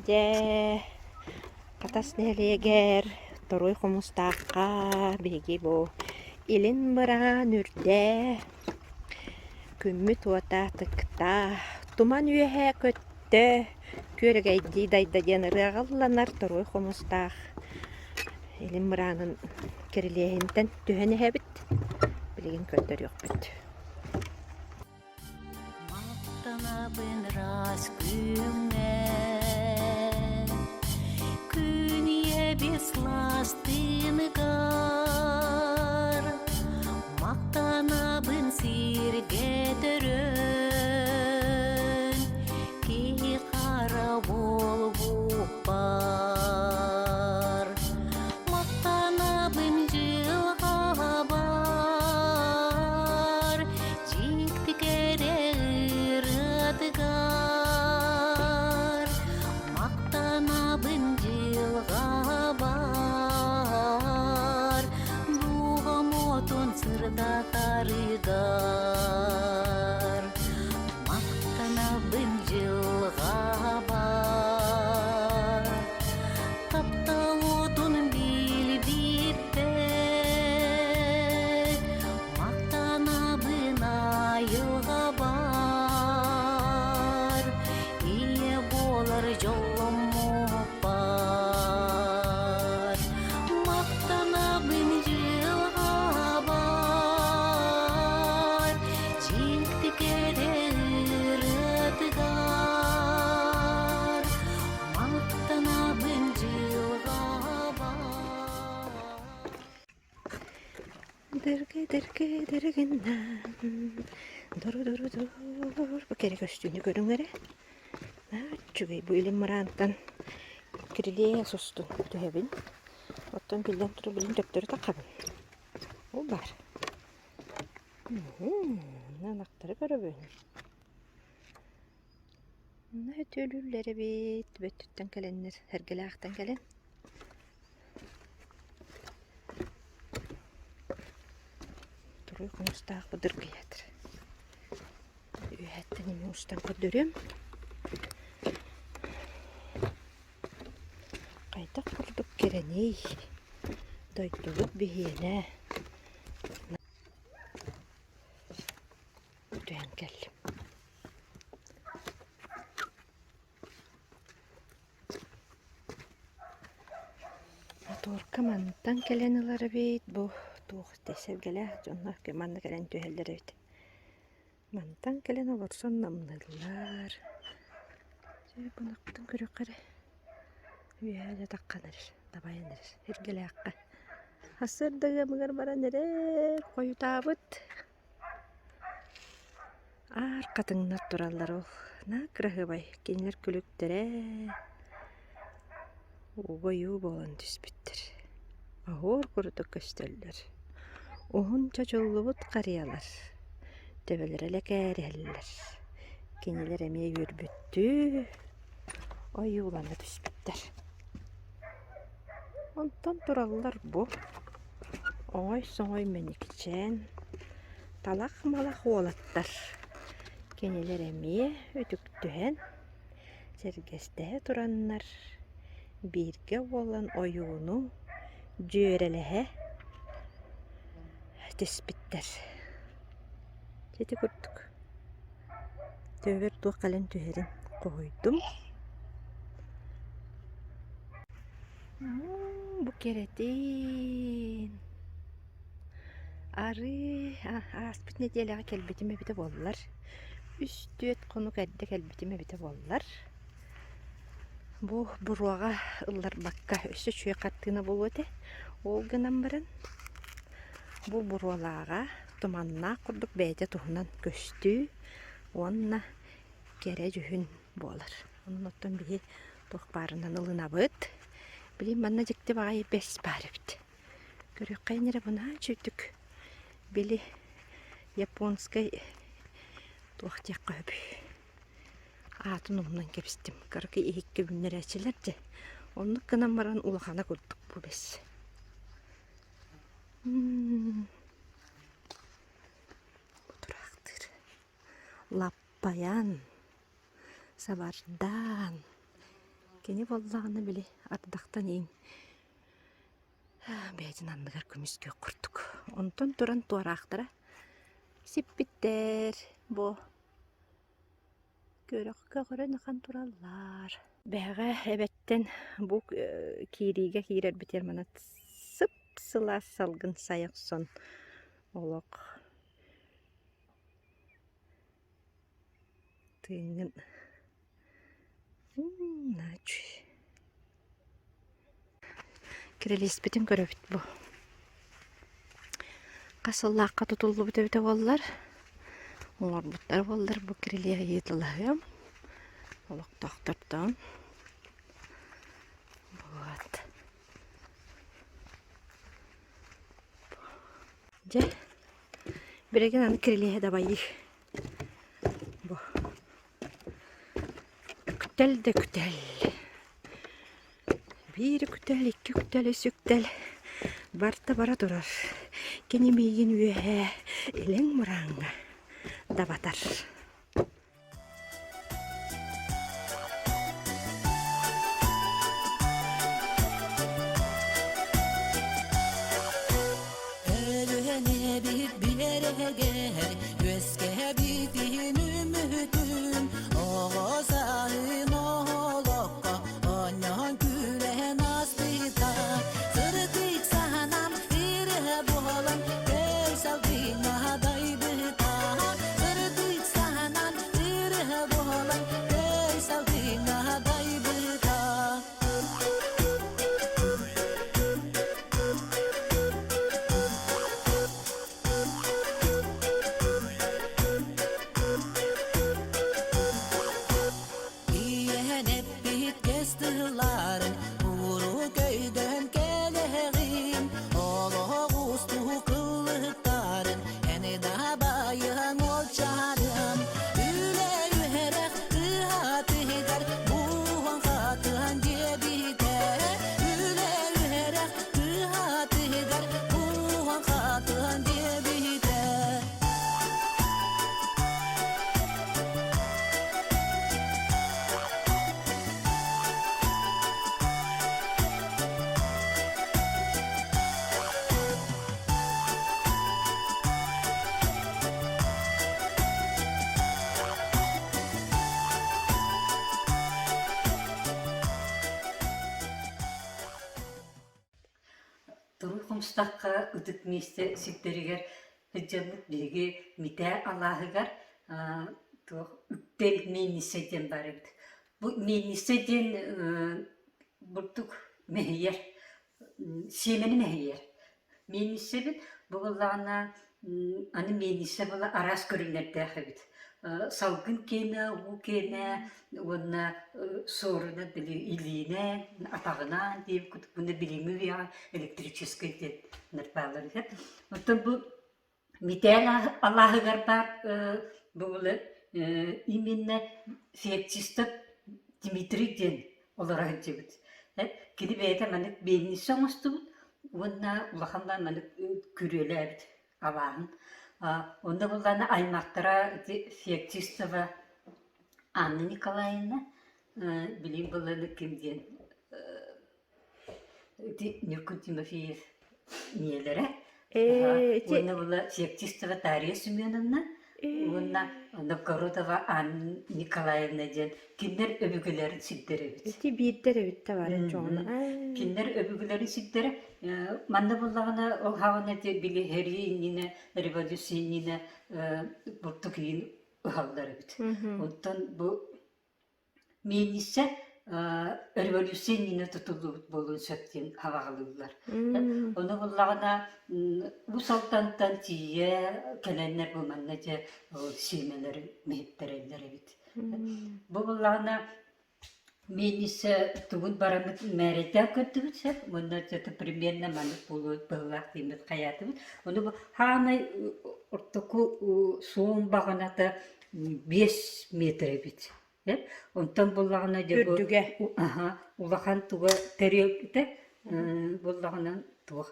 Дьэ, Хатас нэһилиэгэр Торуй Хомустаахха биһиги бу илин мыраан үрдэ күммүт уота тыкта, туман үөһэ көттө, күөрэгэйдии дайда диэн ырыаҕа ылланар Торуй Хомустаах илин мыраанын кирилиэһинтэн түһэн иһэбит. Билигин көрдөрүөхпүт. Махтанабын ыраас күҥҥэ, күн ийэбит сылаас тыыныгар. Махтанабын сиргэ төрөөн, киһи хара буолбуппар. Махтанабын дьылҕабар, Дьикти кэрэ ырыатыгар Махтанабын дьылҕабар, Дууһам уотун сырдатарыгар Махтанабын дьылҕабар, Таптал уотун билбиппэр Махтанабын айылҕабар, Ийэ буолар дьолломмуппар. Махтанабын дьылҕабар, Дьикти кэрэ ырыатыгар. Махтанабын дьылҕабар. Дыргы-дыргы дыргыннан, дуру-дуру-дур. Бу кэрэ көстүүнү көрүҥ эрэ. Наһаа үчүгэй бу илин мыраантан кирилиэс устун түһэбин. Оттон биллэн турар билин төптөрү таххабын. Ол баар. Ынахтары көрөбүн. Онно өтүөлүүллэр эбит, бөттүттэн кэлэннэр, Сэргэлээхтэн кэлэн. Туруй хомустаах быдыргыйатыр. Үөһэттэн эмиэ устан көрдөрүөм. Хайдах курдук кэрэний, дойдубут биһиэнэ. Түһэн кэллим. Моторка мантан кэлэн ылар эбит, бу туох сэргэлээх дьоннор манна кэлэн түһэллэр эбит. Мантан кэлэн олорсон намныыллар. Дьэ, бу көрүөххэ эрэ үөһээ да таххан эрэр, дабайан эрэр Сэргэлээххэ. Сарсыарда ыамыгар баран эрэр, хойутаабыт. Аар хатыҥнар тураллар ол наһаа кыраһыабай кинилэр күлүктэрэ ууга-ойуу буолан түспүттэр оһуор курдук көстөллөр уһун чочуллубут харыйалар төбөлөрө лэкээриһэллэр кинилэр эмиэ үөрбүттүү ойуулана түспүттэр Онтон тураллар бу оҥой-соҥой мэникчээн, талах-малах уолаттар. Кинилэр эмиэ үтүктүһэн, сэргэстэһэ тураннар, бииргэ буолан ойууну дьүөрэлэһэ түспүттэр. Ити курдук Төбөбөр туох кэлэн түһэрин хоһуйдум. Бу кэрэтин! Арыы ааспыт нэдиэлэҕэ кэлбитим эбитэ буоллар, үс-түөрт хонук эрдэ кэлбитим эбитэ буоллар, бу буруоҕа ылларбакка өссө үчүгэй хартыына буолуо этэ. Ол гынан баран бу буруолааҕа туманнаах курдук бэйэтэ туһунан көстүү уонна кэрэ дьүһүн буолар. Онон оттон биһи туох баарынан ылынабыт. Билигин манна дьикти баҕайы бэс баар эбит. Көрүөххэйин эрэ бу наһаа үчүгдүк били японскай туох диэххэ сөбүй аатын умнан кэбистим. Кыракый иһиккэ үүннэрээччилэр дьэ. Оннук гынан баран улахана курдук бу бэс. Бу тураахтыыр лаппайан, сабардаан. Кини буоллаҕына били ардахтан иҥ бэйэтин анныгар көмүскүөх курдук. Онтон туран туораахтара сиппиттэр бу Көрөх көҕөрөн ахан тураллар. Бэҕэ эбэттэн бу киириигэ киирэрбитигэр манна сып-сылаас салгын сайа охсон олох тыыҥҥын Кирилиэспитин көрөбүт бу. Хас сыллаахха тутуллубут эбитэ буоллар, оҥорбуттара буоллар бу кирилиэһи ыйыталаһыам олохтоохтортон. Вот. Дьэ, билигин аны кирилиэһи дабайыы. Бу. Үктэл да үктэл. Биир үктэл, икки үктэл, үс үктэл барыта бара турар. Кини миигин үөһээ илиҥ мырааҥҥа дабатар. Өлүөнэбит биэрэгээр үөскэбитин үмүтүн оҕо сааһын оһолокко оонньоон күлэн ааспыта сырдык саһанан ириһэ буолан көй салгыҥҥа дайбыта сырдык саһанан ириһэ буолан көй салгыҥҥа дайбыта Ийэһэн эппит кэс тылларын урук өйдөөн кэлэҕин олох устуу кыллыктарын эн да байыһан уолчаарым үлэ үһэрэх тыһатыгар буһан хатыһан диэбитэ үлэ үһэрэх тыһатыгар буһан хатыһан диэбитэ Туруй хомустахха ытык миэстэ сирдэригэр сылдьаммыт биһиги Митээ алааһыгар туох Үктэл миэнньиссэ диэн баар эбит. Бу миэнньиссэ диэн бурдук мэһийэр, сиэмэни мэһийэр. Миэнньиссэбит бу буоллаҕына аны миэнньиссэ буола араас көрүҥнэрдээх эбит. Салгын киэнэ, уу киэнэ уонна суоруна били илиинэн, атаҕынан диэбит курдук уонна билиҥҥи үйэҕэ электрическэй диэннэр бааллар үһү. Оттон бу Митээл алааһыгар баар бу именно феоктистов Дмитрий диэн олоро сылдьыбыт. Кини бэйэтэ маннык биэнньисэ оҥостубут уонна улахан да маннык күрүөлээбит алааһын. Онно буллаҕына аймахтара ити Феоктистова Анна Николаевна билигин былыргы ким диэн Ити Ньургун Тимофеев ийэлэрэ уонна була Феоктистова Дарья Семеновна уонна Новгородова Анна Николаевна диэн кинилэр өбүгэлэрин сирдэрэ эбит. Ити биирдэр эбит да бары чоҕуна. Кинилэр өбүгэлэрин сирдэрэ манна буллаҕына ол хаҕына били сэрии иннинэ революция иннинэ бурдук иин ыһаллар эбит. Оттон бу Миэнньиссэ революция иннинэ тутуллубут буолуон сөп диэн хараҕалыыллар. Ону буллаҕына Уус Алдантан тиийэ кэлэннэр бу манна дьэ сиэмэлэри миһиттэрэллэр эбит. Бу буллаҕына миэнньиссэ тугун бараммыт мээрэйдээн көрдүбүт сөп уонна это примерно маннык буолуо быһыылаах диэммит хайаатыбыт. Ону бу хаамай ортоку суон баҕаната 5 метр эбит. Онтон буллаҕына дьэ бу Үрдүгэ. аһа улахан туга тэриэлкэтэ буллаҕына туох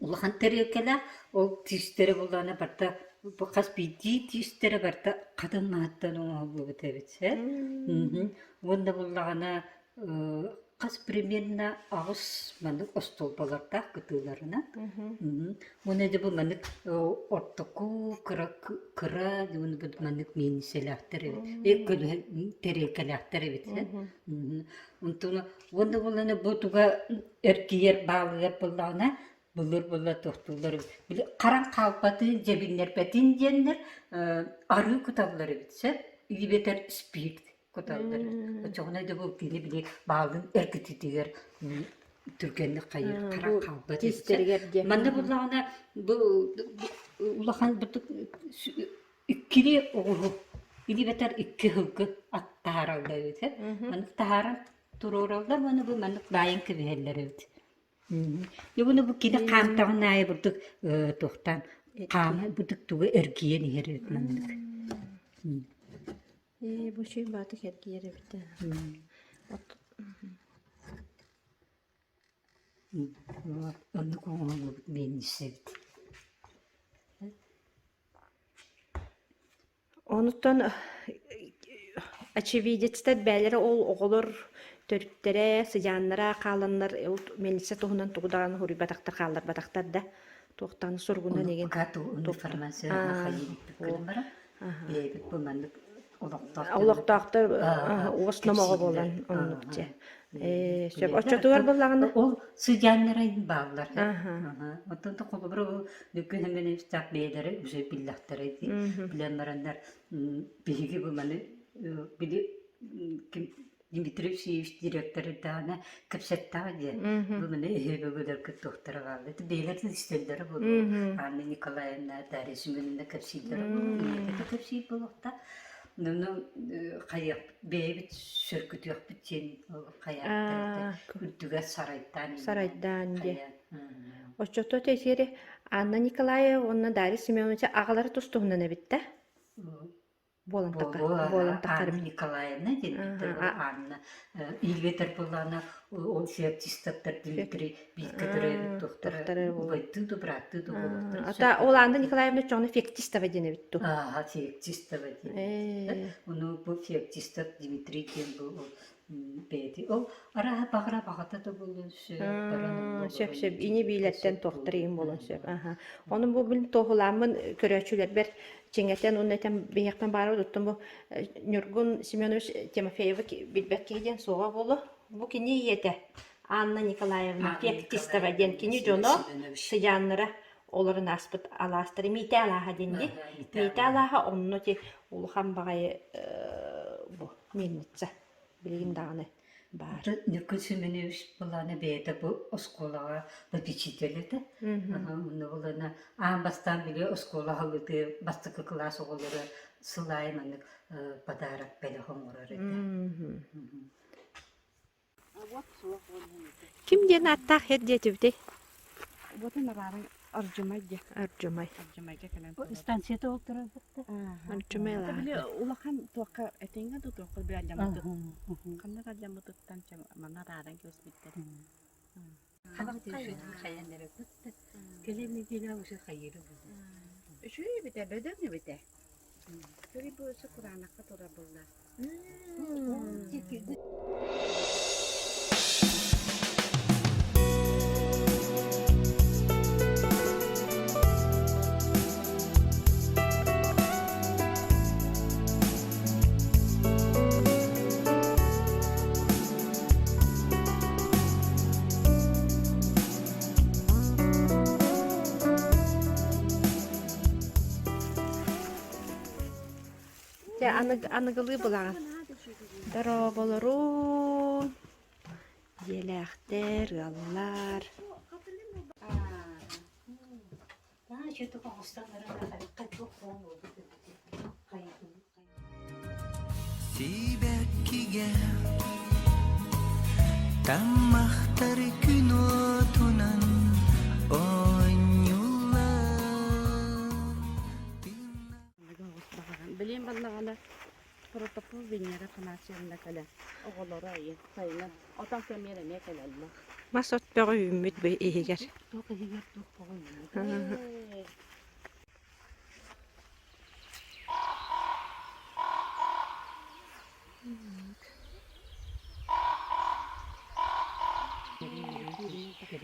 улахан тэриэлкэлээх ол тиистэрэ буллаҕына барыта бу хас биирдии тиистэрэ барыта хатын маһыттан оҥоһуллубут эбит ээ. Уонна буллаҕына Хас примерно аҕыс маннык остуолбалардаах кытыыларынан. Уонна дьэ бу маннык ортоку кыра кыра маннык миэнсэлээхтэр эбит көлөһө тэриэлкэлээхтэр эбит Онтон уонна буоллаҕына бу туга эргийэр баалыгар буоллаҕына былыр буолла туохтууллар эбит били харан хаалбатын дьэбиннэрбэтин диэннэр арыы куталлар эбит сөп илибэтэр спирт куталлар эбит оччоҕуна да бу кини били баалын эргититигэр түргэнник хайыыр харан хаалбат эбит манна буллаҕына бу улахан иккили оҕуһу илибэтэр икки сылгы ат таһаараллар эбит маннык таһааран туруораллар уонна бу маннык баайан кэбиһэллэр эбит Дьэ бу кини хаамтаҕын аайы бурдук туохтаан хаама бурдук тугу эргийэн иһэр эбит маннык. Ээ, бу үчүгэй баатык эргийэр эбит ээ. Оннук оҥоһуллубут миэнньисэ эбит. Онуттан очевидецтэр бэйэлэрэ ол оҕолор төрүттэрэ, сыдьааннара хааланнар ол милиция туһунан тугу даҕаны суруйбатахтар, хаалларбатахтар да туохтаан суругунан Ону игин пока информация хайыыбыт баран бэйэбит бу маннык олохтоох олохтоохтор уос номоҕо буолан оннук дьэ ээ сөп оччотугар буоллаҕына ол сыдьааннара бааллар оттон холобура ол Бүгүн Семеновичтаах бэйэлэрэ уже биллэхтэрэ дии. Билэн бараннар биһиги бу маны били ким Дмитрий Евсеевич директоры даҕаны кэпсэттэҕэ диye. Бу маны эһэбөгөлөргө туохтара баалла. Бэйэлэрин истэллэрэ буолуо. Анна Николаевна, Дарья Семеновна кэпсииллэрэ буолуо. Ийэтэ да кэпсиир буолуохта. Ну, хайыах бэйэбит сөргүтүөхпүт диэн хайааттар үрдүгэр сарайдаан сарайдаан диye. Оччото тэтиэри Анна Николаева уонна Дарья Семеновича аҕалара тус-туһунан эбит да? Буолан Буолуо, Анна Николаевна диэн Анна Ильветер буоллаҕына ол феоктистовтар Дмитрий бииргэ төрөөбүт туохтара убайдыы да бырааттыы да буолуохтара. Ата ол Анна Николаевна чоҕуна Феоктистова диэн эбит дуу? Ааха Феоктистова диэн. Ону бу Феоктистов Дмитрий диэн бу бэйэти ол арааһа баҕара баҕата да буолуон сөп баран Сөп сөп ини биилэртэн туохтар иин буолуон сөп аха ону бу мин туоһулааммын көрөөччүлэрбэр чиҥэтэн уонна этэн биһиэхпин баарабыт оттон бу Ньургун Семенович Тимофеевы билбэт киһи диэн суоҕа буолуо бу кини ийэтэ Анна Николаевна Феоктистова диэн кини дьоно сыдьааннара олорон ааспыт алаастары Миитэ алааһа диэн дии Миитэ алааһа онно ти улахан баҕайы бу мельница билигин даҕаны баар. Ньургун Семенович былаана бэйэтэ бу оскуолаҕа попечитель этэ. Онно былаана аан бастаан били оскуола аһыллыытыгар бастакы кылаас оҕолоро сыл аайы маннык подарок бэлэх оҥорор этэ. Ким диэн ааттаах эр диэтибитэй? Уотун абаарыҥ Ордьумай диэ. Ордьумай. Ордьумайга кэлэн Станцията ол турар Ордьумай Били улахан туохха этэҥҥэ да туохха били алдьаммытыт. Ханнык алдьаммытыттан манна арааран кэбиспиттэр. Хайан эрэ Кэлин нэдиэлэ уже хайыыры Үчүгэй эбитэ, бөдөҥ эбитэ. Били бу өссө кураанахха турар буолла. Дьэ, аныгылыы булаҕын. Дорооболорун, дьиэлээхтэр, ыаллар. Сибэккигэ таммахтар күн уотунан оонньууллар Билиэн баллаҕана протокол Венера Афанасьевна кэлэн оҕолоро айын сайынын отон кэмиэр эмиэ кэлэллэр. Мас от бөҕө үүммүт бу иһигэр. Туох иһигэр туох бөҕө үүммүт. Ээ,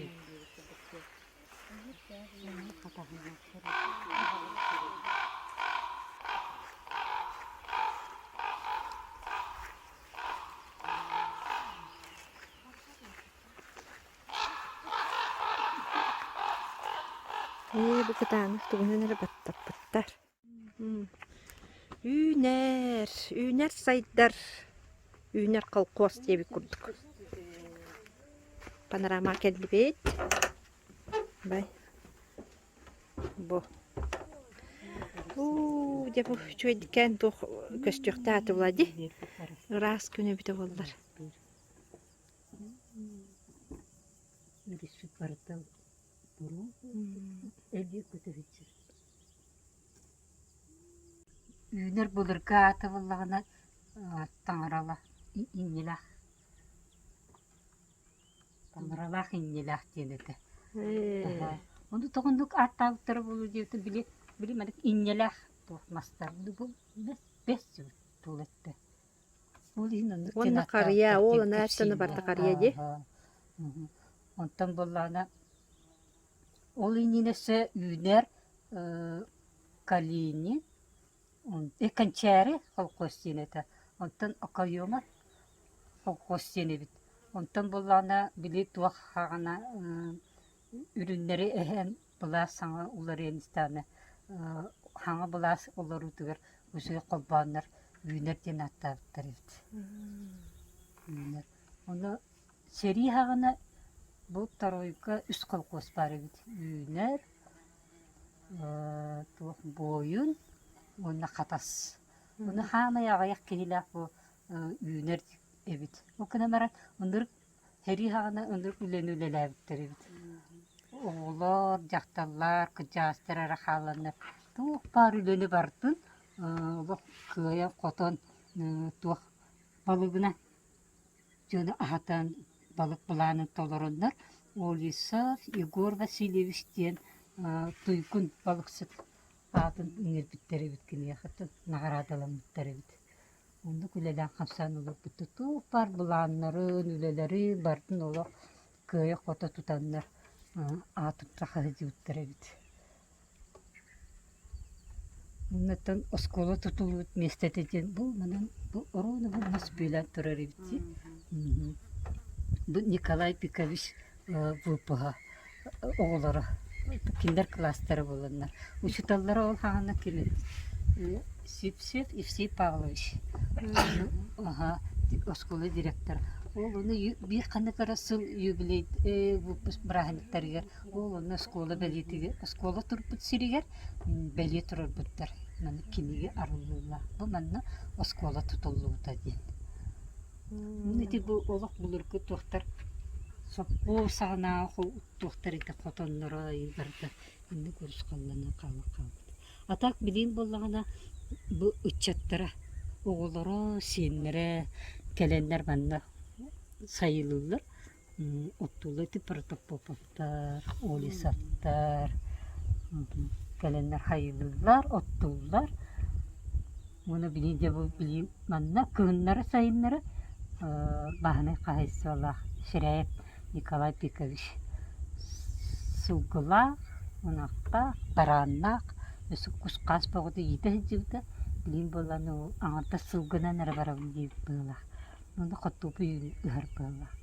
бу кытаанах тугунан эрэ баттаппыттар. Үүнэр, үүнэр сайдар, үүнэр колхоз диэбит курдук. Панорама кэллибит. Бай. Бу. Уу, дьэ бу үчүгэйдикээн туох көстүөхтээх этэ буолла дии. Ыраас күн эбитэ буоллар. Өрүспүт барыта буруу, элбии көтөһүччү. Үүнэр былыргы аата буоллаҕына таҥарала инньэлээх таҥаралаах инньэлээх диэн этэ. Ону тоҕоннук ааттаабыттара буолуо диэбитим били били маннык инньэлээх туох мастар бу бэс бэс туол эттэ. Ол иһин оннук диэн Уонна харыйа, ааттаабыттар ол диэн анаартаны кэпсииллэр. барыта харыйа дии. Онтон буоллаҕына ол иннинэ өссө үүнэр Калинин, Кэнчээри холкуос диэн этэ. Онтон Окоемов холкуос диэн эбит. Онтон буоллаҕына били туох хаҕана үрүҥнэри эһэн былаас саҥа уларыйан истэҕинэ хаҥа былаас олоруутугар үчүгэй холбооннор үүнэр диэн ааттаабыттар эбит. Үүнэр. Ону сэрии хаҕана бу Торуйга үс холкуос баар эбит. Үүнэр, туох буойун уонна хатас. Ону хаамай аҕыйах киһилээх бу үүнэр эбит. Ол гынан баран ынырык сэрии саҕана ынырык үлэни үлэлээбиттэр эбит. Оҕолор, дьахталлар, кырдьаҕастар эрэ хааланнар туох баар үлэни барытын олох кыайан-хотон туох балыгынан дьону аһатан балык былаанын толороннор Олесов Егор Васильевич диэн туйгун балыксыт аатын иҥэрбиттэр эбит киниэхэ наҕараадаламмыттар эбит. Оннук үлэлээн-хамсаан олорбуттар. Туох баар былааннарын, үлэлэрин барытын олох кыайа-хото тутаннар аатырда сылдьыбыттар эбит. Оннуттан оскуола тутуллубут миэстэтэ диэн бу манан бу оруону бу мас бүөлээн турар эбит дии. Бу Николай Пикович выпуһа оҕолоро кинилэр кылаастара буоланнар. Учууталлара ол хаһана кини Сипсев Евсей Павлович аха оскуола директора. Ол ону биир ханнык эрэ сыл юбилей выпуск бырааһынньыктарыгар Ол онно оскуола бэлиэтигэр оскуола турбут сиригэр бэлиэ турарбыттар. Маны кинигэ арыллыылаах. Бу манна оскуола тутуллубута диэн. Ити бу олох былыргы туохтар сопхуос саҕанааҕы туохтар ити хотонноро барыта инник урусхалланан хаалан хаалбыт. А так билигин буоллаҕына бу ыччаттара оҕолоро, сиэннэрэ кэлэннэр манна сайылыыллар. Оттулла ити Протопоповтар, Олесовтар кэлэннэр хайылыыллар, оттууллар. Уонна билигин дьэ бу билигин манна кыһыннары-сайыннары бааһынай хаһаайыстыбалаах Ширяев Николай Пикович сылгылаах, ынахтаах, барааннаах, өссө кус-хаас бөҕөтө иитэ сылдьыбыта. Билигин буоллаҕына ол аҥардас сылгынан эрэ барабын диэбит быһыылаах. Уонна хортуоппуй ыһар быһыылаах.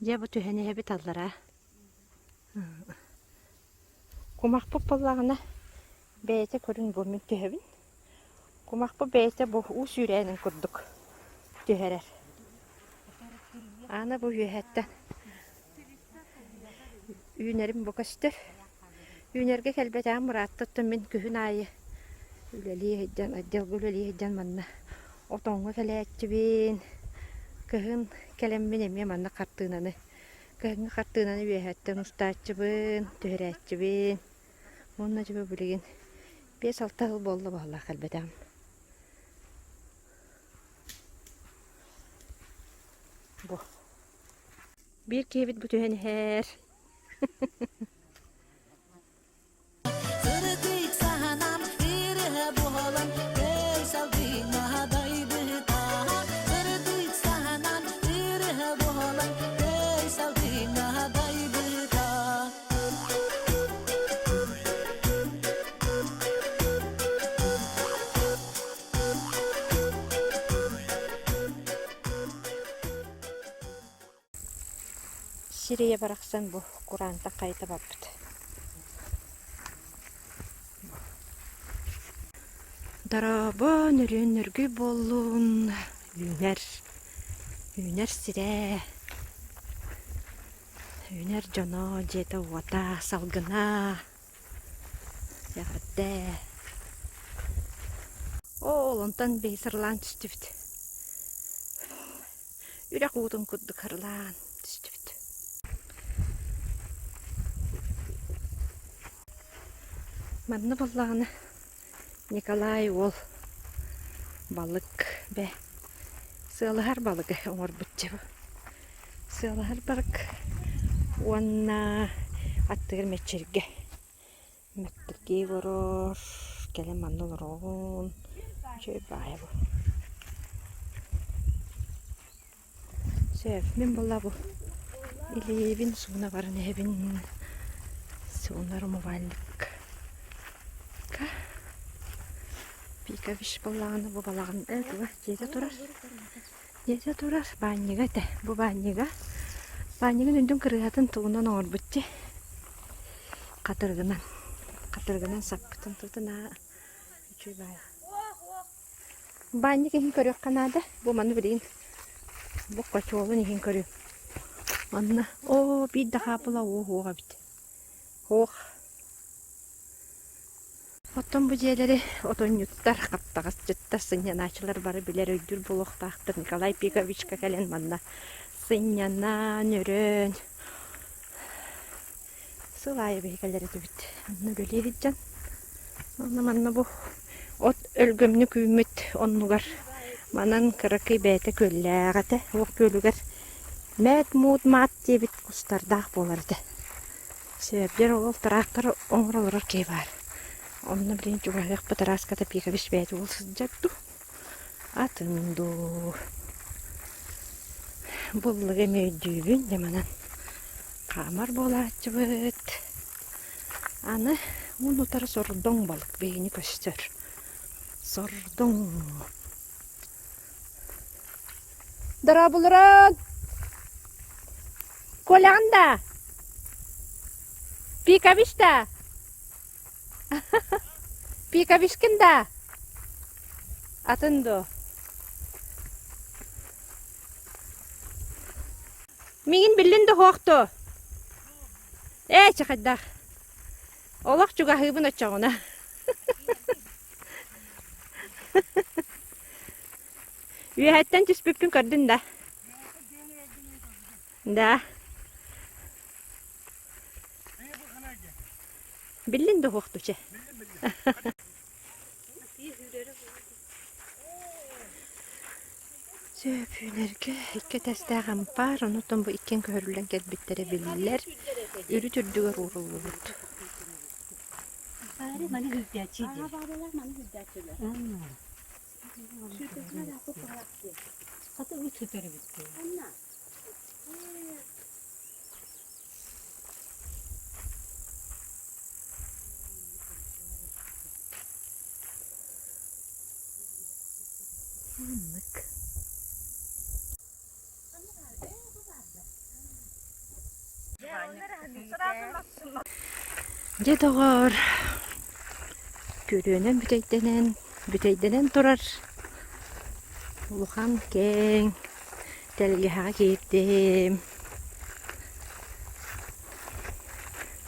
Дьэ бу түһэн иһэбит аллараа. Кумахпыт буоллаҕына бэйэтэ көрүн бу мин түһэбин. Кумахпыт бэйэтэ бу уу сүүрээнин курдук түһэрэр. Аны бу үөһэттэн Үүнэрим бу көстөр. Үүнэргэ кэлбэтэҕим быраатта оттон мин күһүн аайы үлэлии сылдьан, отделга үлэлии сылдьан манна отоҥҥо кэлээччибин. Кыһын кэлэммин эмиэ манна хартыынаны, кыһыҥҥы хартыынаны үөһэттэн устааччыбын, түһэрээччибин. Уонна дьэ билигин 5-6 сыл буолла баһылаах кэлбэтэҕим. Бу Биир киһибит бу түһэн иһэр. Сырытык саһанам ырыа буһа. Сирэйэ барахсан бу кураантан хайыта барбыт. Дорообо, нөрүөн нөргүй буоллун, үүнэр, үүнэр сирэ, үүнэр дьоно, дьиэтэ-уота, салгына, эҕэрдэ. Оол, онтон биһи сырылаан түстүбүт. Үрэх уутун курдук арылаан түстүбүт. Манна буоллаҕына Николай уол балык бэ сыалаһар балыгы оҥорбут дьэ бу. Сыалаһар балык уонна аттыгар мэччиргэ Мэктиргии олорор, кэлэн манна олороҕун, үчүгэй баайа бу. Сөп, мин буолла бу илиибин сууна баран иһэбин, суунар умывальникка. Пикович буоллаҕына бу балаҕан э туга дьиэтэ турар. Дьиэтэ турар баанньыга этэ. Бу баанньыга баанньыгын үрдүн кырыыһатын тугунан оҥорбут дии. Хатырыгынан. Хатырыгынан саппытын тутун аа үчүгэй баайа. Баанньык иһин көрүөххэ наада. Бу маны билигин бу хочуолун иһин көрүөм. Манна оо биир да хаапыла уу суох эбит. Суох. Оттон бу дьиэлэри отонньуттар, хаптаҕасчыттар, сынньанааччылар бары билэр, өйдүүр буолуохтаахтар. Николай Пиковичка кэлэн манна сынньанан, өрөөн сыл аайы биһи кэлэр этибит. Онно үлэлии сылдьан. Онно манна бу от өлгөмнүк үүммүт оннугар манан кыракый бэйэтэ күөллээх этэ. Ол күөлүгэр мээт-муут маат диэбит кустардаах буолар этэ. Сээбдэр ол тыраахтар оҥоро олорор киһи баар. Онно билигин чугаһыахпыт араската Пикович бэйэтэ уол сылдьар дуу, атын дуу. Буллуга эмиэ өйдүүбүн, дьэ манан хаамар буолааччыбыт. Аны уун утары сордоҥ балык биһигини көстөр. Сордоҥ. Дорооболорон! Коляҕын да? Пикович да? Пиковичкин да? Атын дуо? Миигин биллин да суох дуо? Ээ, чэ хайдах? Олох чугаһыыбын оччоҕуна. Үөһэттэн түспүппүн көрдүн да? Да. Биллин да уһуохту чэ. Сөпүүнэргэ икки этээстээх ампаар, онтон бу иккиэн көһөрүллэн кэлбиттэрэ биллэр. Үрүт үрдүгэр ууруллубут. Баары маны үрдээччи диэн. Хата ыт сытар эбит дии. Маннык. Дьэ доҕоор, күрүөнэн бүтэйдэнэн, бүтэйдэнэн турар улахан киэҥ тэлгэһэҕэ киирдим.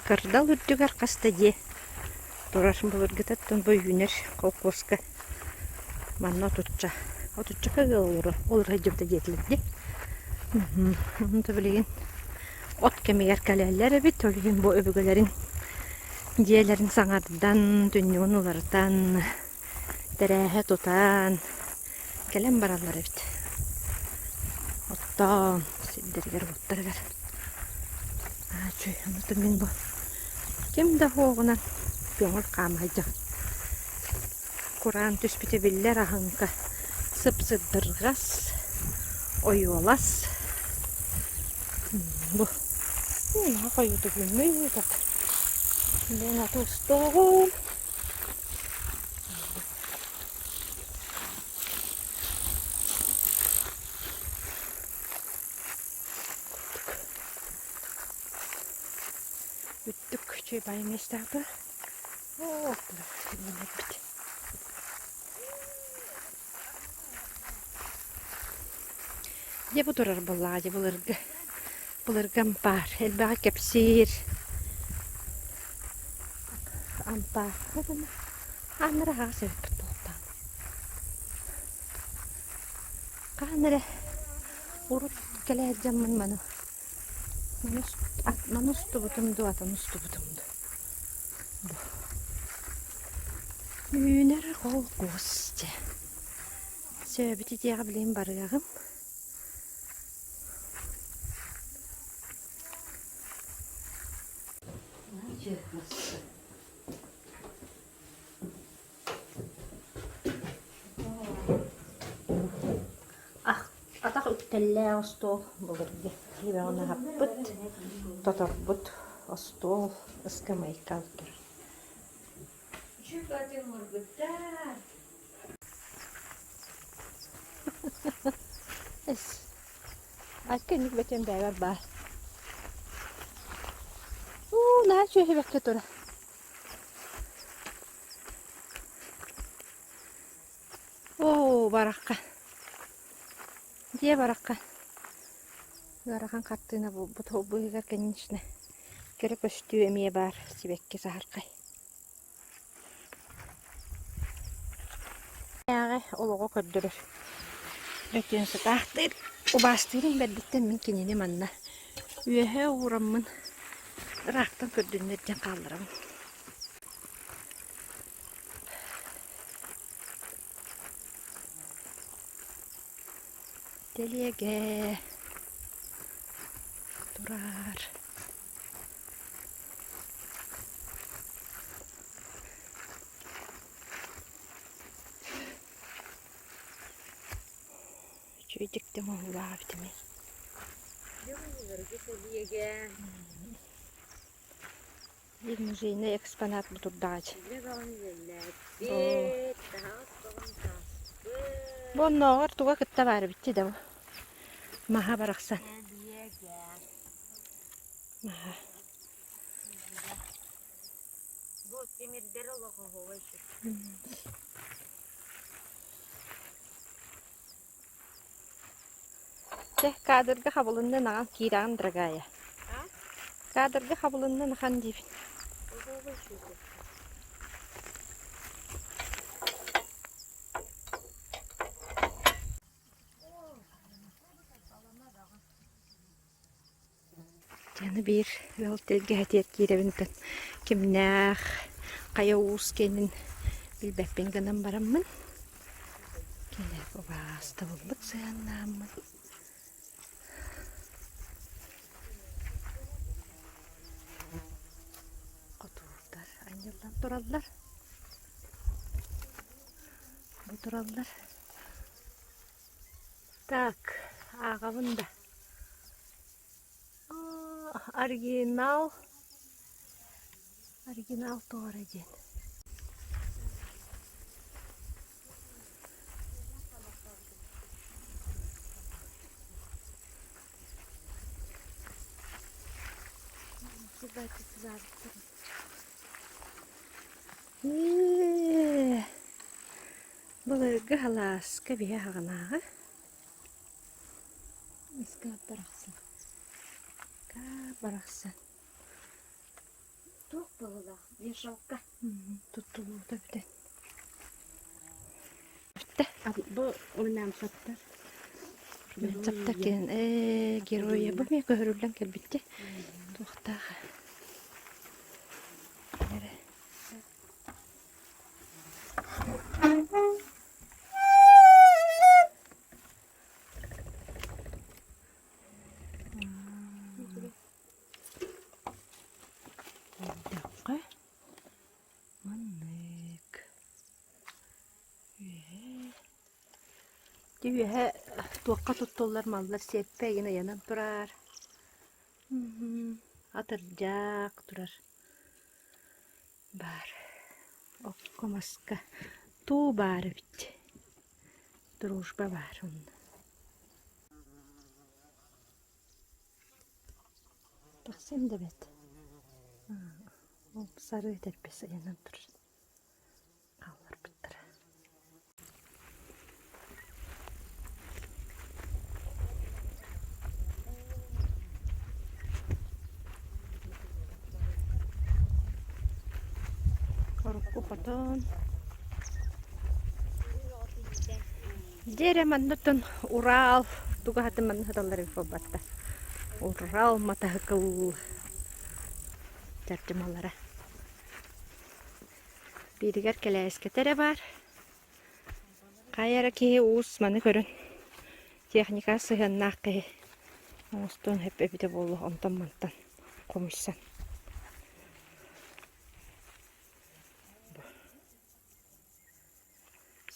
Кырдал үрдүгэр хас да дьиэ турар былыргытыттан бу үүнэр холкуоска манна отучча отуччака ыал олоро олоро сылдьыбыта диэтилэр дии. Онто билигин от кэмигэр кэлэллэр эбит, ол иһин бу өбүгэлэрин дьиэлэрин саҥардан, түннүгүн уларытан, тэрээһэ тутан кэлэн бараллар эбит. Оттоон сирдэригэр-уоттарыгар. Аа, үчүгэй, онно мин бу ким да суоҕунан көҥүл хаама сылдьабын. Кураан түспүтэ биллэр аһыҥка сып-сырдырҕас, ойуолас. Бу наһаа хойуутук үүммүт от. Диэн аты устуоҕум. Үчүгэй баайы миэстэҕэ турар. Оо, турар үүнэрбит. Дьэ бу турар буоллаҕа дьэ былыргы былыргы ампаар элбэҕи кэпсиир ампаар ааннара аһаҕас эбиппит буолтаҕына хаһан эрэ урут кэлээт дьоммун маны маны устубутум дуу атын устубутум дуу бу үүнэр холкуос дьэ Сөбүт итиэҕэ билигин барыаҕым. Атах үктэллээх остуол былыргы киһи аһаппыт, тоторбут остуол ыскамыайка турар. Эс, Акка инник бэтиэн бэйэбэр баар. Уу, наһаа үчүгэй тура. Оо, барахха. Дьиэ барахха. Ыарахан хартыына буолбут ол быыһыгар, конечно, кэрэ көстүү эмиэ баар сибэкки саһархай. Ээҕи олоҕу көрдөрөр өтүөн сытаахтыыр убаастыырым бэрдиттэн мин кинини манна үөһэ уураммын ыраахтан көрдүннэр диэн хаалларабын. Тэлиэгэ турар. Үчүгэйдик да оҥоһуулаах эбит эмиэ. Биир музейнай экспонат бу турдаҕа Бу оннооҕор туга кытта баар эбит да бу. Маһа барахсан. Маһа. Бу тимирдэр олох оһуобай Чэ, кадрга хабылыннын аҕам киирэҕин, дорогая. Кадрга хабылыннын ахан диибин. Дьэ, биир ыал тэлгэһэтигэр киирэбин да кимнээх, хайа уус киэнин билбэппин гынан бараммын, кинилэргэ убаастабыллык сыһыаннааммын хотуурдар анньыллан тураллар. Бу тураллар. Так, ааҕабын да. Оригинал оригинал туора диэн Ээ, былыргы алааска биһи аҕынааҕы Ыскаап барахсан. Ыскаап барахсан. Туох быһыылаах вешалка. Туттуллубута бүтэн. Бүттэ. Бу орнамсаттар. Орнамсаттар кэлэн ээ геройа бу эмиэ көһөрүллэн кэлбиттэ. Туохтаах. Эрэ. Көрдөххө маннык үөһэ ити үөһэ туохха туттуллар маллар сиэппэ игин ыйанан турар атырдьах турар баар окко маска туу баар эбит дружба баар онно Тахсыам да эбээт. Ол сарыы этэрбэс ыйанан турар хаалларбыттара. Урукку хотон Дьэ эрэ манныттан Урал тугаһатын манна сыталлар эбит буолбатта. Урал матаһыкыл чарчымалара. Бииригэр кэлээскэтэ эрэ баар. Хайа эрэ киһи уус маны көрөн техника сыһыаннаах киһи оҥостуон сөп эбитэ буолуо онтон-мантан хомуйсан.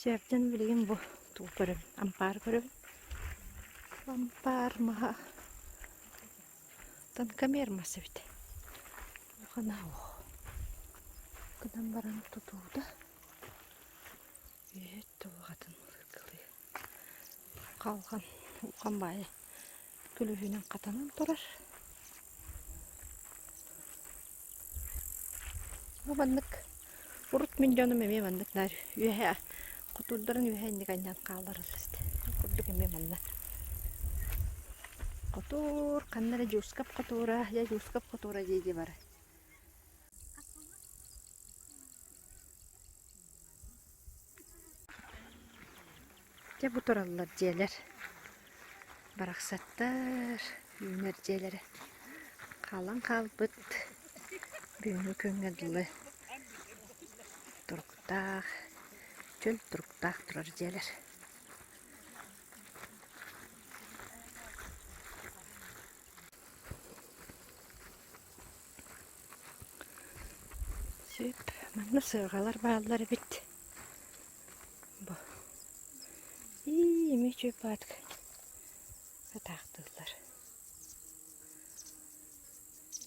Сөптөн билигин бу тугу көрөбүн, ампаар көрөбүн. Ампаар маһа тонкомер мас эбит. Улахана ох. Гынан баран тутуута үөт тулаҕатын ылыргылыы. Халҕан улахан баайы күлүһүнэн хатанан турар. Бу маннык урут мин дьонум эмиэ маннык наар үөһэ хотуурдарын үөһэ инник анньан хааллараллар этэ. Курдук эмиэ манна хотуур ханна эрэ Дьуускап хотуура, дьэ Дьуускап хотуура дии дии барар. Дьэ бу тураллар дьиэлэр барахсаттар үүнэр дьиэлэрэ хаалан хаалбыт бүгүҥҥү күҥҥэ дылы туруктаах чөл туруктаах турар дьиэлэр. Сөп, манна сыарҕалар бааллар эбит. Бу. Ии, эмиэ үчүгэй баатык атаахтыыллар.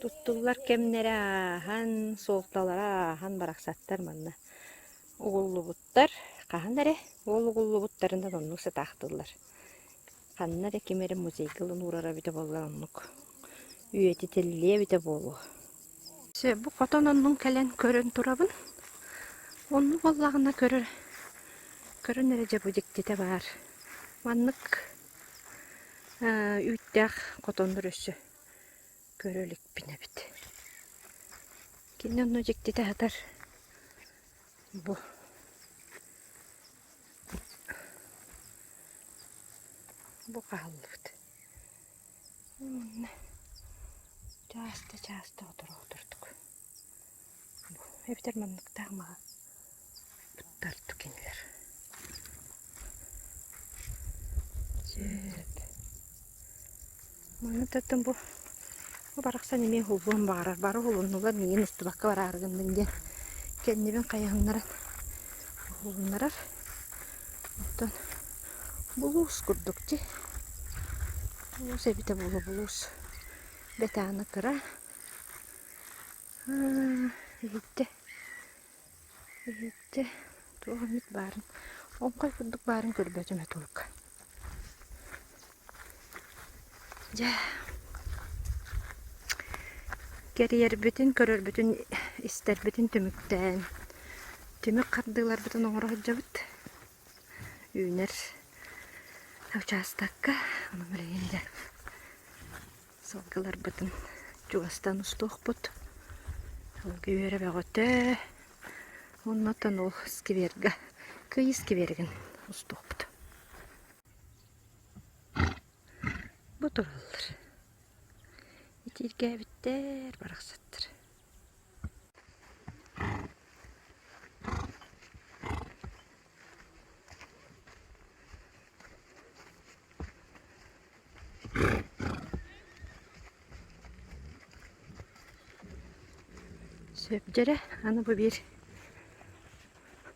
Туттуллар кэмнэрэ ааһан, суолталара ааһан барахсаттар манна угуллубуттар. Хаһан эрэ ол угуллубуттарынан оннук сытаахтыыллар. Ханна эрэ ким эрэ музейга ылан уурара эбитэ буоллар оннук үйэтитиллиэ эбитэ буолуо. Сөп, бу хотон оннун кэлэн көрөн турабын. Оннук буоллаҕына көрөр көрөн эрэ дьэ бу дьиктитэ баар. Маннык үүттээх хотоннор өссө көрө иликпин эбит. Кини онно дьиктитэ сытар бу Бу хаһыллыбыт. Манна чааста-чааста оторо-отордук. Бу эбэтэр манныктаах маһы туттарту кинилэр. Сөп. Маны таттан бу бу барахсан эмиэ уһуллуон баҕарар. Бары уһулуннулар миигин устубакка бараары гынным диэн кэннибин хайыһыннаран уһулуннарар. Оттон булуус курдук дии. Булуус эбитэ буолуо булуус. Бэт аана кыра. Иһиттэ. Иһиттэ туох эмит баарын, оҥхой курдук баарын көрбөтүм этэ урукка. Дьэ, кэрийэрбитин, көрөрбүтүн, истэрбитин түмүктээн, түмүк хардыыларбытын оҥоро сылдьабыт. Үүнэр учаастакка, ону билигин дьэ Сылгыларбытын чугастан устуохпут. Сылгы үөрэ бөҕөтө. Оннотон ол сквергэ, Кыйы скверигин устуохпут. Бу тураллар. Итииргээбиттэр, барахсаттар. Сөп дьэрэ, аны бу биир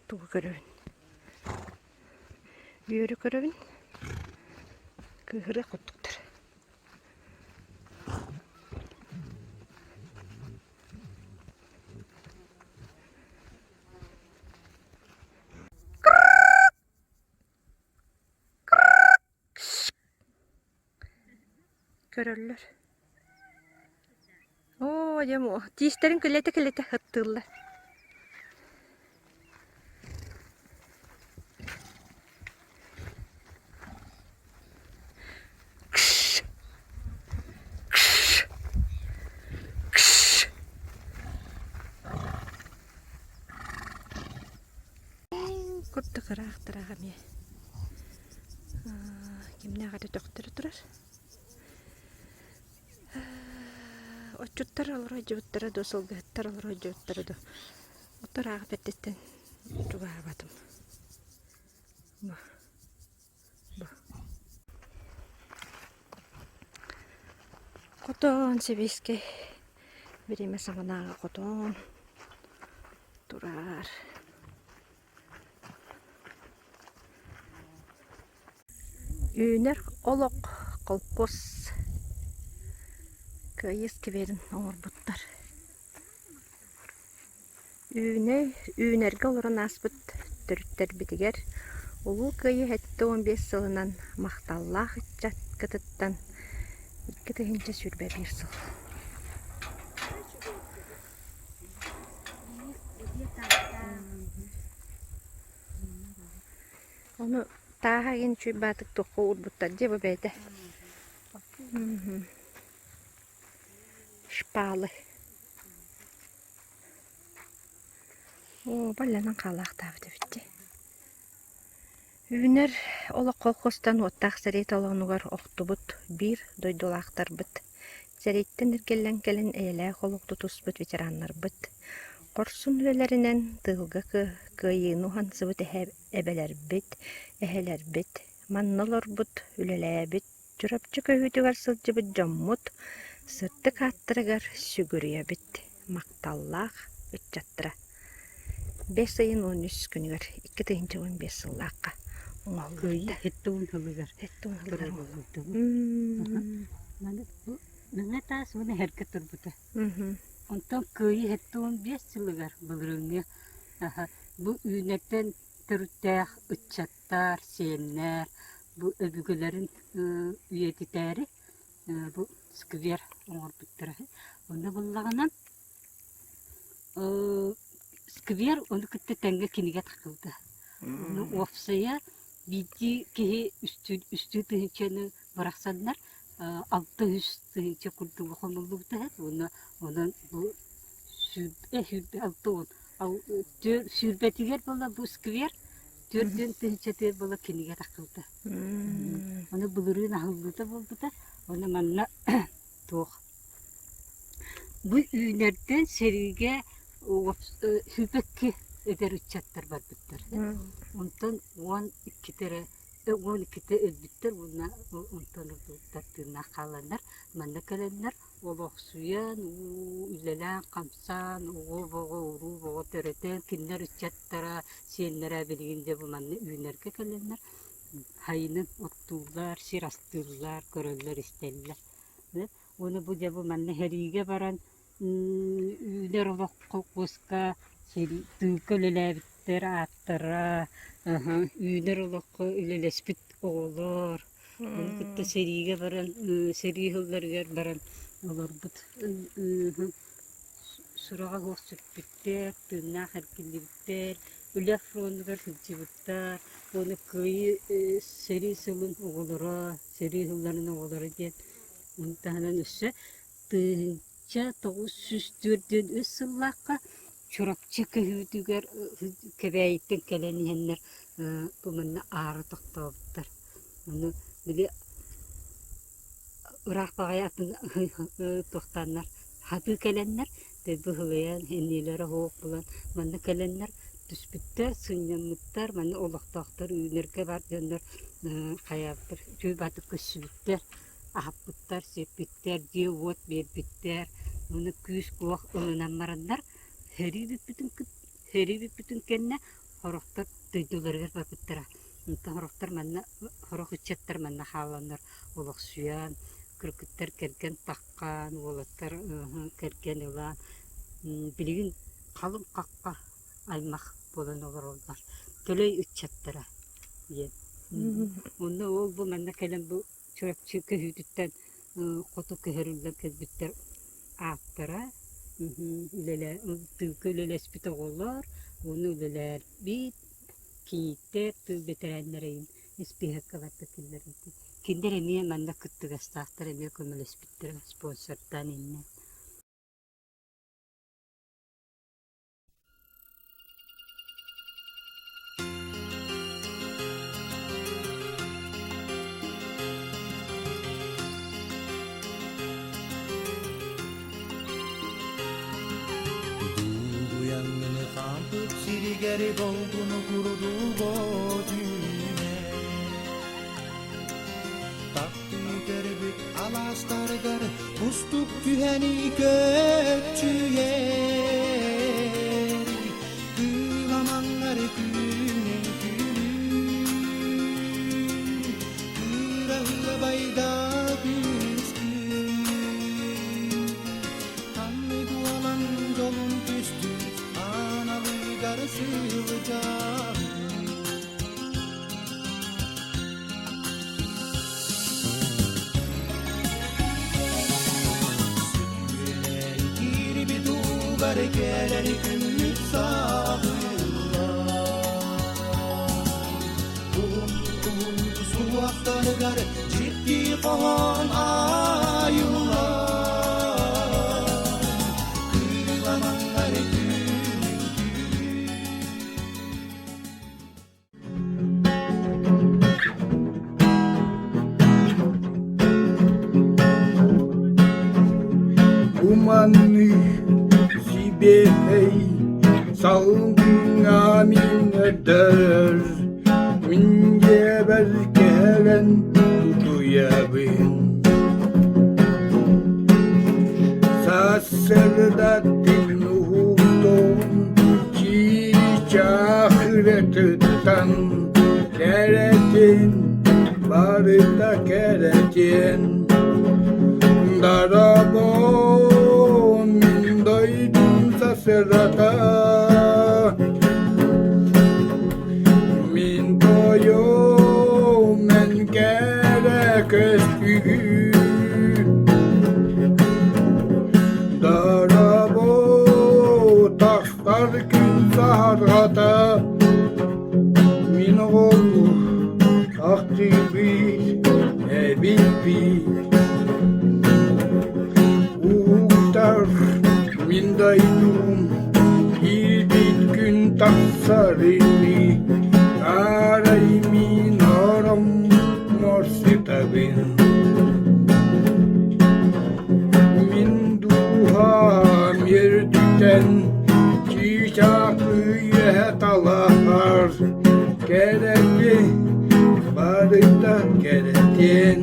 тугу көрөбүн? Үөрү көрөбүн. Кыыһырыах курдуктар. Көрөллөр. Оо, Оо, дьэ, тиистэрин килэтэ-килэтэ ыттыыллар. Кш! Кш! Кш! Курдук ыраах-ыраах эмиэ кимнээх эрэ төхтөрө турар. Отчуттар олоро сылдьыбыттара дуо, сылгыһыттар олоро сылдьыбыттара дуо? Оту ыраах бэрдиттэн чугаһаабатым. Бу. Бу. Хотон сэбиэскэй бириэмэ саҕанааҕы хотон турар. Үүнэр олох холкуос кыайыы скверин оҥорбуттар. Үүнэ үүнэргэ олорон ааспыт төрүттэрбитигэр Улуу Кыайыы 75 сылынан махталлаах ыччаккытыттан 2021 сыл. Ону тааһа иһин үчүгэй баатык туохха уурбуттар дии бу бэйэтэ. Шпалы. Оо, балланан хаалаахтаабыт эбит дии. Үүнэр олох колхозтан уоттаах сэрии толоонугар охтубут биир дойдулаахтарбыт, сэрииттэн эргиллэн кэлэн эйэлээх олох тутуспут ветераннарбыт, хорсун үлэлэринэн тыылга кыайыыны уһансыбыт эбэлэрбит, эһэлэрбит, манна олорбут, үлэлээбит Чурапчы көһүүтүгэр сылдьыбыт дьоммут сырдык ааттарыгар сүгүрүйэбит, махталлаах ыччаттара. Бэс ыйын 13 күнүгэр 2015 сыллаахха оҥоһуллубута. Кыайыы 70 сылыгар 70 сылыгар Маны бу Мэҥэ таас уонна эһэргэ турбута. Онтон Кыайыы 75 сылыгар былырыыҥҥы бу үүнэртэн төрүттээх ыччат аттар, сиэннэр бу өбүгэлэрин үйэтитээри бу сквер оҥорбуттара үһү. Онно буллаҕына сквер ону кытта тэҥҥэ кинигэ тахсыбыта. Ону уопсайа биирдии киһи үстүү тыһыынчаны бырахсаннар 600 тыһыынча курдуга хомуллубута үһү. Уонна онон бу 26 сүүрбэтигэр буола бу сквер 40 тыһыынчатыгар буола кинигэ тахсыбыта. Ону былырыын аһыллыыта буолбута. Ону манна туох бу үүнэртэн сэриигэ сүүрбэкки эдэр ыччаттар барбыттар. Онтон 12 эрэ 12 өлбүттэр уонна онтон ылбыттар тыыннаах хааланнар манна кэлэннэр Олохсуйан, үлэлээн-хамсаан, оҕо-боҕо, уруу-боҕо төрөтөн, кинилэр ыччаттара, сиэннэрэ билигин дьэ бу манна үүнэргэ кэлэннэр сайынын оттууллар, сир астыыллар, көрөллөр-истэллэр. Уонна бу дьэ бу манна сэриигэ баран үүнэр олох холкуоска тыылга үлэлээбиттэр ааттара, үүнэр олоххо үлэлэспит оҕолор Ону кытта сэриигэ баран, сэрии сылларыгар баран олорбут сураҕа суох сүппүттэр, тыыннаах эргиллибиттэр, үлэ фронугар сылдьыбыттар, уонна Кыайыы сэрии сылын оҕолоро, сэрии сылларын оҕолоро диэн ону таһынан өссө 1943 сыллаахха Чурапчы көһүүтүгэр Кэбээйиттэн кэлэн иһэннэр бу манна аара тохтообуттар. Ону били ыраах баҕайы атын туохтааннар хатыы кэлэннэр быһылыйан иннилэрэ суох буолан манна кэлэннэр түспүттэр, сынньаммыттар, манна олохтоохтор үүнэргэ бар дьоннор хайаабыттар үчүгэй баҕайытык көрсүбүттэр. Аһаппыттар, сиэппиттэр, дьиэ-уот биэрбиттэр, ону күүс-уох ылынан бараннар сэрии бүппүтүн сэрии бүппүтүн кэннэ сорохтор дойдуларыгар барбыттара. Онтон сорохтор манна сорох ыччаттар манна хааланнар олохсуйан, кыргыттар кэргэн таххан, уолаттар кэргэн ылан билигин халыҥ хахха аймах буолан олороллор. Төлөй ыччаттара диэн. Онно ол бу манна кэлэн бу Чурапчы көһүүтүттэн хоту көһөрүллэн кэлбиттэр ааттара. Үлэлээ тыылга үлэлэспит оҕолор, уонна үлэлээрбит кийииттэр, тыыл бэтэрээннэрэ испииһэккэ барда киллэрбит. Кинилэр эмиэ манна кыттыгастаахтар эмиэ көмөлөспүттэрэ спонсордаан иннэ. Дугуйаҥҥыны хаампыт сиригэр долгуну курдук түүнэ Таптыы көрбүт алаастарыгар кустук түһэни көччүйэр Кыыламаҥҥар күнүн күнүн Кыыраһыабайда күскүн Ханны буолан дьолун түстүн Аналыгар сылдьабын Киирбит уугар кэлэр күммүт саҕыллар Уһун суһуохтарыгар дьикти хоһоон айыллар Кыыламаннар күнүн Куманных сибиэһэй салгыҥҥа миҥэрдэр мин дьиэбэр кэлэн утуйабын Сарсыардаттан уһуктуом чыычаах ырытыттан кэрэтин барыта кэрэтин Дарабон дойдум сасырата Мин тойом эн кэрэ көстүүгүн Дарабо тахсар күн саһарҕата Мин оҕолуу ахтыыбыт эбиппит Уһуктар мин дойдум киирбит күн тахсарыныы Арай мин ороммор сытабын Мин дууһам үрдүттэн чыычаах үөһэ талаһар Кэрэти барыта кэрэтин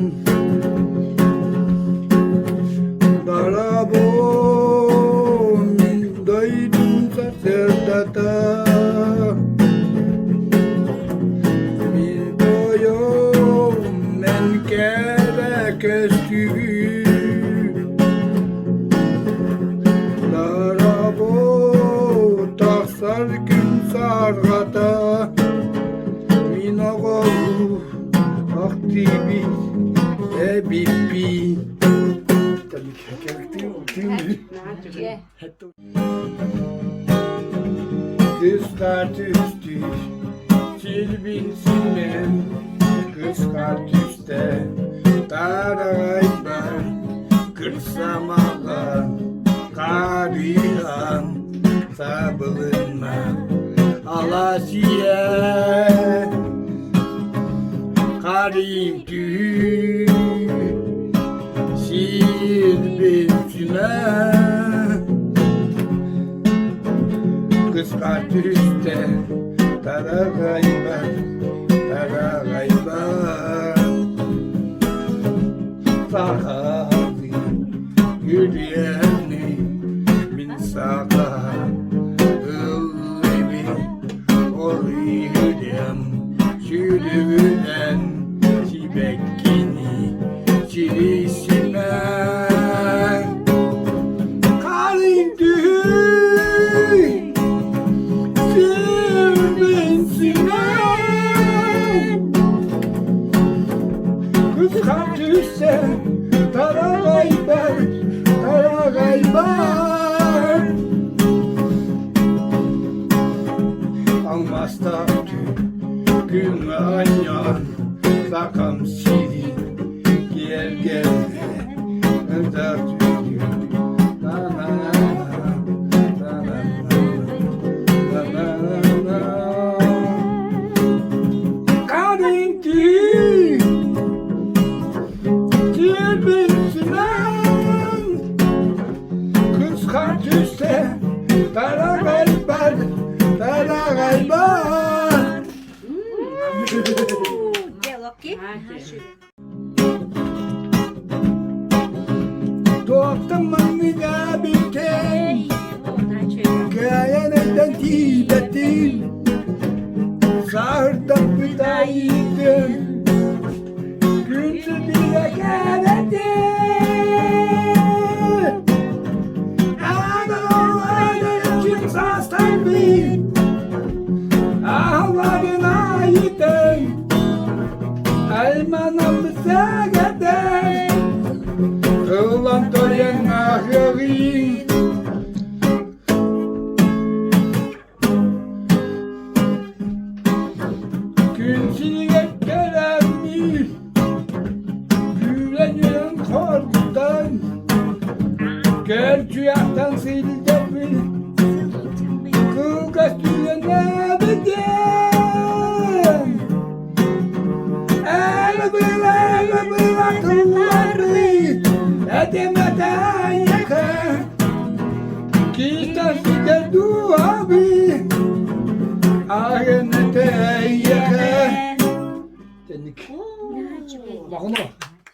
Дарабон мин дойдум сарсыардата Мин тойом эн кэрэ көстүүгүн Дарабо тахсар күн сарҕата Мин оҕолуу ахтыыбын эбиппин Kızlar düştü, çilbinsinden Kızlar düştü, taraylar Kırsamalan, karihan Sabılınma, alasiye Karim tühü, silbintine Kız üstte taragaybar, taragaybar Sakazi yürüyeni min saka Illebi oruyem Sürüden sibekkini sirisime Karın düğün Kız düşse taragaybar, taragaybar. Күн анньан сахам сирин киэргэнэ Каринти Кирбинсинэн Кысқа түссе Тарағай бар, тарағай бар. Тоқтамын біткен, Кәйенеттен тибеттин, Сағыртап бұтайдың, Күнсі біле кәреттен. Көр-чуйахтан сылдьабын, кылгас түгэнэбитин. Элэ-былэ, тыллары, этэмэтээйэхэ, киитэ ситэ дууһабы, агынэтэйэхэ. Тэнник. Улахана.